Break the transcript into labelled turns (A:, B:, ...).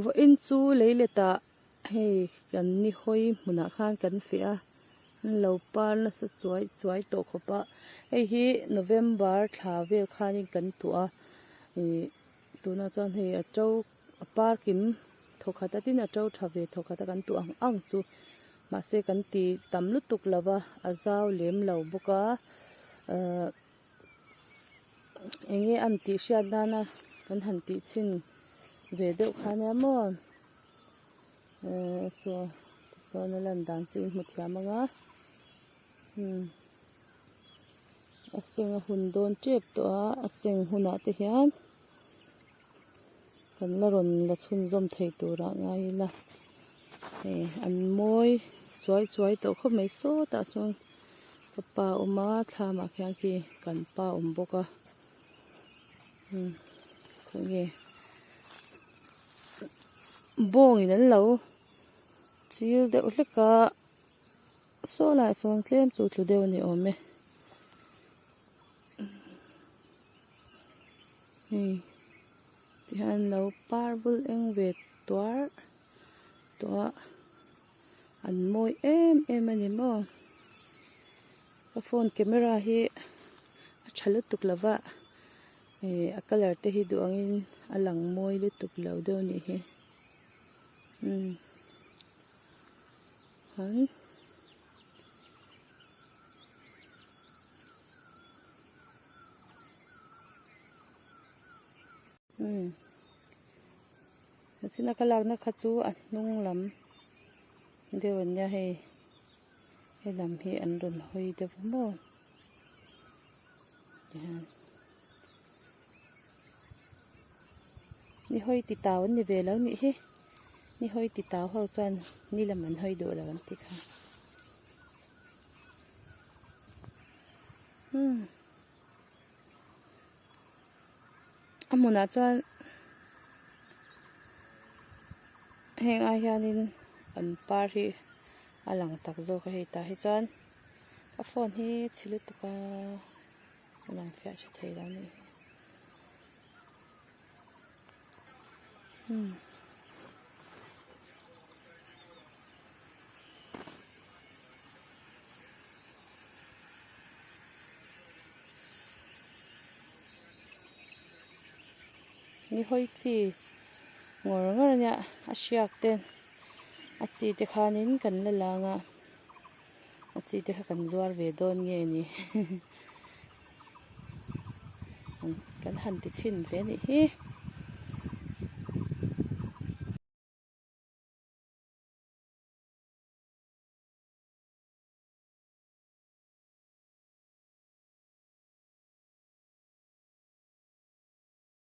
A: Vawiin chu leiletah hei kan ni hawi hmunah khan kan feh a, an lo par nasa chuai chuai tawh khawp a, hei hi November thla vel khanin kan tuah a, ih tunah chuan hei a to a par kim thawkhat a tin a to tha ve thawkhat a kan tuah ang ang chu mahse kan ti tam lutuk lo va a zau lem lo bawk a ahh. Eng nge an tih hriat nana kan han tih chhin ve deuh kha nia maw ehh saw tisawn a lan dan chu in hmu thiam ang a umm a seng a hun dawn tep tawh a a seng hunah te hian kan la rawn la chhunzawm thei turah ngai ila hei an mawi chuai chuai tawh khawp mai sawtah sawn. Ka pa awm a thlamah khian khi kan pa awm bawk a umm khawnge bawngin an lo chil deuh hlek a saw laiah sawn tlem chu tlu deuh a ni awm e hei tihian an lo par bul eng ve tuar tawh a. An mawi em em a ni maw ka phone camera hi a tha lutuk lo va ih a colour te hi duh angin a lang mawi lutuk lo deuh a nih hi umm han umm china ka lakna kha chu a hnung lam deuh a nia hei he lam hi an rawn hawi deuh a maw tihian ni hawi ti tau an ni ve lo nih hi ni hawi ti tau ho chuan ni lam an hawi duh lo an ti kha umm. A hmunah chuan heng ai hianin an par hi a lang tak zawk a hei tah hi chuan ka phone hi chhe lutuk a a lang fiah tha thei lo a nih hi umm. Ni hawi chi ngawr ngawr a nia a hriak te a chi te khanin kan la lang a a chi te kha kan zuar ve dawn nge ni kan han ti chhin ve a nih hi.